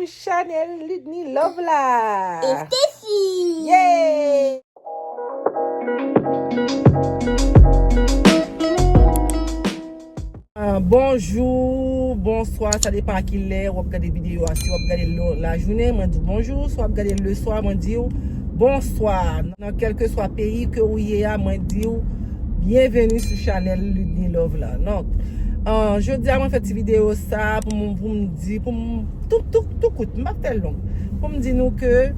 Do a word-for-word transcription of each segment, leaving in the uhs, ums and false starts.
Chanèl Ludny Love la. Stacy. Yeah! Ah, bonjou, bonswa, sa depann a ki lè w ap gade videyo a. Si w ap gade l lajounen, mwen di w bonjou. Si w ap gade l leswa, mwen di w bonswa. Nan kèlkeswa peyi ke w ye a, mwen di w byenveni sou chanèl Ludny Love la. Donk, ah, jodi a mwen fè ti videyo sa pou m, pou m di, pou m tou, tou, tou kout, m p ap fè l long. Pou m di nou ke,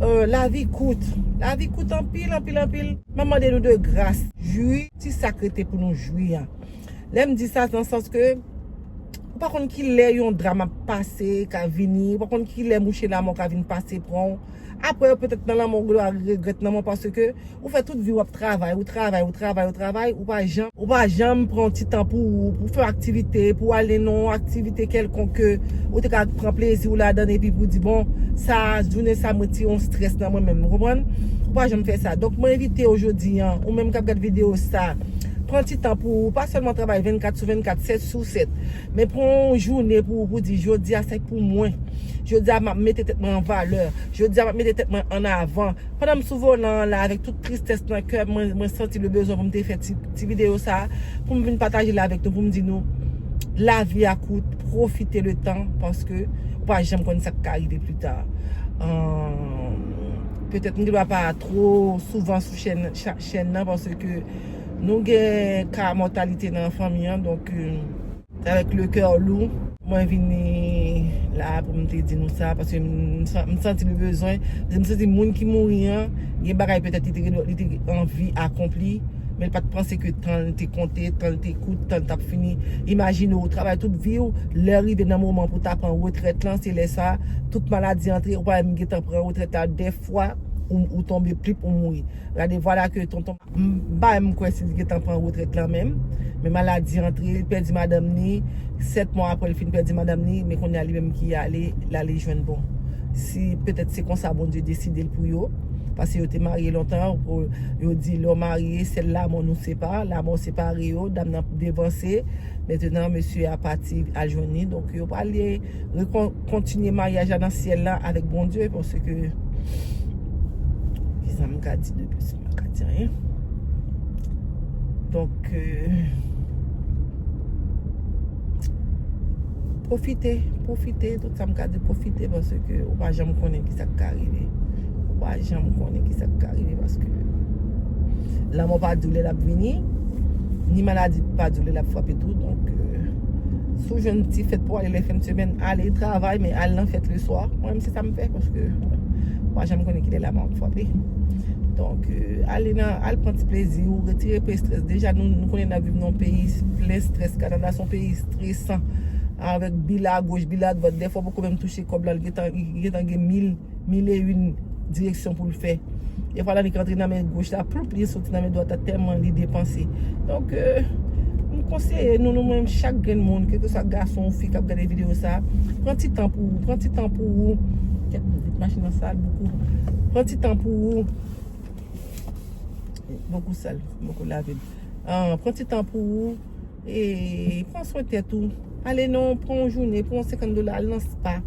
euh, lavi kout. Lavi kout anpil, anpil, anpil. Mwen mande nou de gras, jwi ti sa k rete pou nou jwi an. Lè m di sa, nan sans ke ou pa konn ki lè yon dram ap pase, ka vini, ou pa konn ki lè mouche lanmò ka vin pase pran w. Apre, petèt nan lanmò, ou genlè regrèt lanmò paske ou fè tout vi w ap travay, ou travay, ou travay, ou travay, ou pa janm, ou pa janm pran yon ti tan pou ou, pou fè yon aktivite, pou w ale nan yon aktivite kèlkonk ke ou te ka pran plezi w ladan l epi pou w di, bon, sa, jounen sa, mwen retire yon estrès nan mwen menm, ou konprann? Ou pa janm fè sa. Donk, mwen envite w jodi an, ou menm k ap gade videyo sa, pran ti tan pou ou, pa sèlman travay vennkat sou vennkat, sèt sou sèt, men pran yon jounen pou ou, pou di, jodi a, se pou mwen. Jodi a, m ap mete tèt mwen an valè. Jodi a, m ap mete tèt mwen an avan. Pandan m sou volan an la, avèk tout tristès nan kè m, mwen, mwen santi le bezwen pou m te fè ti, ti videyo sa a, pou m vin pataje l avèk nou, pou m di nou, lavi a kout, pwofite le tan, paske ou pa janm konn sa k ka rive pita. Ahn, petèt m gen dwa pa two souvan sou chèn, cha-, chèn nan, paske nou gen ka mòtalite nan fanmi an, donk, euh, Se avèk le cœur lourd mwen vini la pou m te di nou sa, paske m, m san- m santi le bezwen, paske m santi moun ki mouri an, gen bagay petèt li te gen, li te anvi akonpli, men l pa t panse ke tan l te konte, tan l te kout, tan l t ap fini. Imajine w travay tout vi w, lè rive nan moman pou ta pran retrèt lan, se lè sa, tout maladi antre, ou pa menm gentan pran retrèt la, dèfwa, ou, ou tonbe plip, ou mouri. Gade, vwala ke tonton M pa menm kwè si li gentan pran retrèt lan menm. Men maladi antre, li pèdi madanm ni. Sèt mwa apre l fin pèdi madanm ni, men kounye a li menm ki ale, l ale jwenn bon. Si petèt se konsa Bondye deside l pou yo, paske yo te marye lontan, pou yo di lè w marye, sèl lanmò nou separe, lanmò separe yo, dam nan devanse. Mentnan, mesye a pati al jwenn li, donk yo prale rekon- kontinye maryaj la nan syèl la avèk Bondye, paske, kisa m ka di de plis? M pa ka di anyen. Donk, euh, pwofite, pwofite, tout sa m ka di, pwofite, paske ou pa janm konnen kisa k ka rive. Ou pa janm konnen kisa k ka rive, paske lanmò pa di w lè l ap vini, ni maladi pa di w lè l ap frape tou. Donk, euh, si w jwenn ti fèt pou w ale lè fen de semèn, ale travay, men al nan fèt le swa. Mwen menm se sa m fè, paske ou pa janm konnen kilè lanmò ap frape. Donk, euh, ale nan, al pran ti plezi w, retire pe estrès. Deja nou, nou konnen n ap viv nan yon peyi plen estrès. Kanada se yon peyi estresan, avèk bil agoch, bil adwat. Dèfwa w poko menm touche kòb la, li gentan, li gentan gen mil, mil e yon direksyon pou l fè. Dèfwa l annik rantre nan men goch la, ploup, li soti nan men dwat la tèlman li depanse. Donk, euh, m konseye nou, nou menm, chak grenn moun, kèlkeswa gason ou fi k ap gade videyo sa, pran ti tan pou ou, pran ti tan pou ou. Kèt, m vit machin nan sal bokou. Pran ti tan pou ou. Bokou sal, bokou lave. Ah, pran ti tan pou ou. E pran swen tèt ou. Ale nan, pran yon jounen, pran yon senkant dola, al nan spa.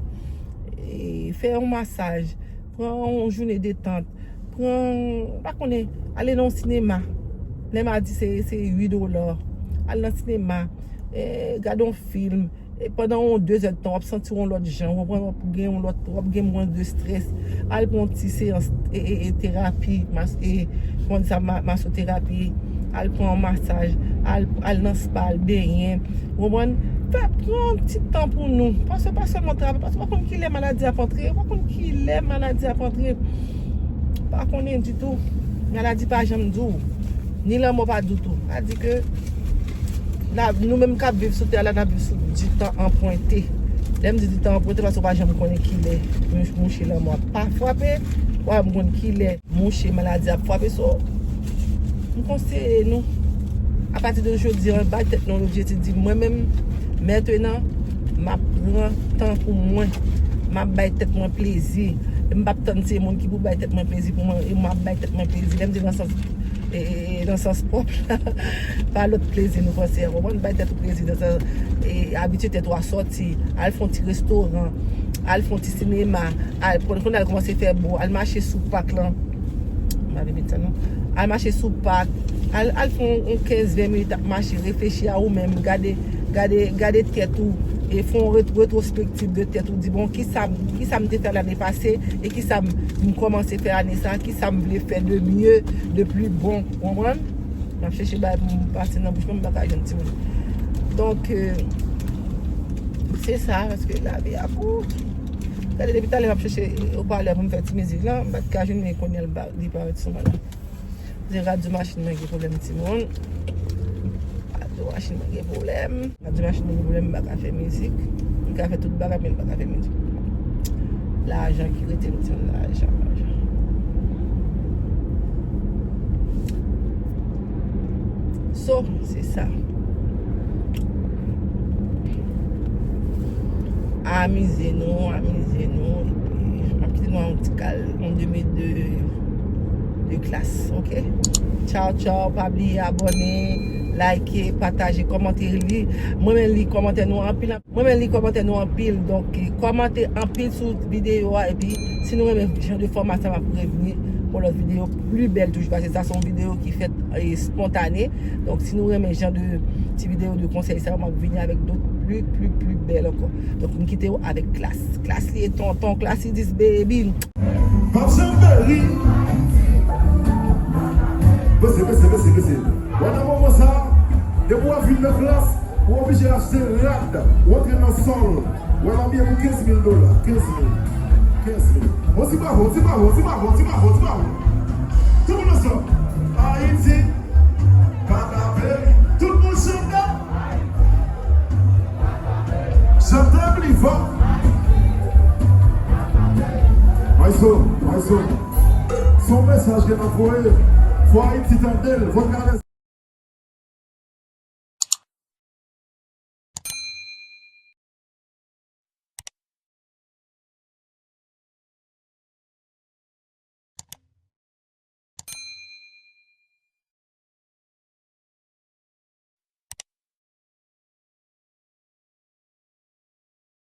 E fè yon masaj. Pran yon jounen detant. Pran, m pa konnen, ale nan yon sinema. Lè m a di se, se uit dola. Al nan sinema. E gade yon fim. E pandan yon de zè d tan, w ap santi w yon lòt jan. W konprann, w ap gen yon lòt, w ap gen mwens de estrès. Al pran yon ti seyans e, e, e terapi, mas, e, kòman di sa, ma, masoterapi. Al pran yon masaj. Al, al nan spa, al benyen. W konprann? Fè, pran yon ti tan pou nou. Paske pa sèlman travay, paske w pa konn kilè maladi ap antre. W pa konn kilè maladi ap antre. Pa konnen ditou. Maladi pa janm di w. Ni lanmò pa di w tou. Sa di ke n ap, nou menm k ap viv sou tè a la, n ap viv sou di tan anprente. Lè m di di tan anprente, paske w pa janm konnen kilè mou- mouche lanmò ap pa frape, w pa janm konn kilè mouche maladi ap frape. So, m konseye nou, apati de jodi an, bay tèt nou yon objektif, di mwen menm, mentnan, m ap pran tan pou mwen. M ap bay tèt mwen plezi. M p ap tann se moun ki pou bay tèt mwen plezi pou mwen, e m ap bay tèt mwen plezi. Lè m di nan sans, e, e, e, nan sans pwòp la, pa lòt plezi nou panse a, konprann? Bay tèt ou plezi nan sans, e, abitye tèt ou a sòti, al fè yon ti restoran, Al fè yon ti sinema, al pran, kounye a al kòmanse fè bo, al mache sou pak lan. M pa vle met sa non. Al mache sou pak, al, al fè yon, yon kenz ven minit ap mache, reflechi a ou menm, gade, gade, gade tèt ou, e fè yon ret-, retwospektif de tèt ou, di bon, kisa m, kisa m te fè lane pase, e kisa m, m kòmanse fè ane sa, kisa m vle fè de mieux, de plus bon, ou konprann? M ap chèche bagay pou m pase nan bouch mwen, m pa ka jwenn timoun. Donk, euh, se sa, paske lavi a kout. Gade, depi talè m ap chèche opalè pou m fè ti mizik lan, m pa t ka jwenn li, kounye a l pa, li parèt sou mwen la. Se radyo machin mwen gen pwoblèm, timoun. Radyo machin mwen gen pwoblèm. Radyo machin mwen gen pwoblèm, m pa ka fè mizik. M ka fè tout bagay, men m pa ka fè mizik. Lajan ki rete m, timoun, lajan, lajan. So, se sa. Amize nou, amize nou, epi m ap kite nou an yon ti kal, yon demi de, de klas, ok? Tchaw, tchaw, pa bliye abòne, like, pataje, kòmante, li. Mwen menm li kòmantè nou anpil, anpil. Mwen menm li kòmantè nou anpil, donk, kòmante anpil sou videyo a, epi si nou renmen jan de fòma sa, m ap revni pou lòt videyo pli bèl toujou, paske sa se yon videyo ki fèt, e, spontane. Donk, si nou renmen jan de ti videyo de konsèy sa, m ap vini avèk dòt pli, pli, pli bèl ankò. Donk, m kite w avèk Klass. Klass li ye tonton, Klass li dis baby. Pap janm peri. Bese, bese, bese, bese. Wè nan moman sa, depi w ap vin nan Klass, ou oblije achte rad, ou antre nan sòl. Wè l ap ye pou kenz mil dola, kenz mil, kenz mil. On ti bravo, on ti bravo, on ti bravo, on ti bravo, on ti bravo. Tout moun ansanm. Ayiti, pa ka peri. Tout moun chante. Chante pli fò. Maestro, maestro. Se yon mesaj ke n ap voye. Fò Ayiti tande l. Fò n ka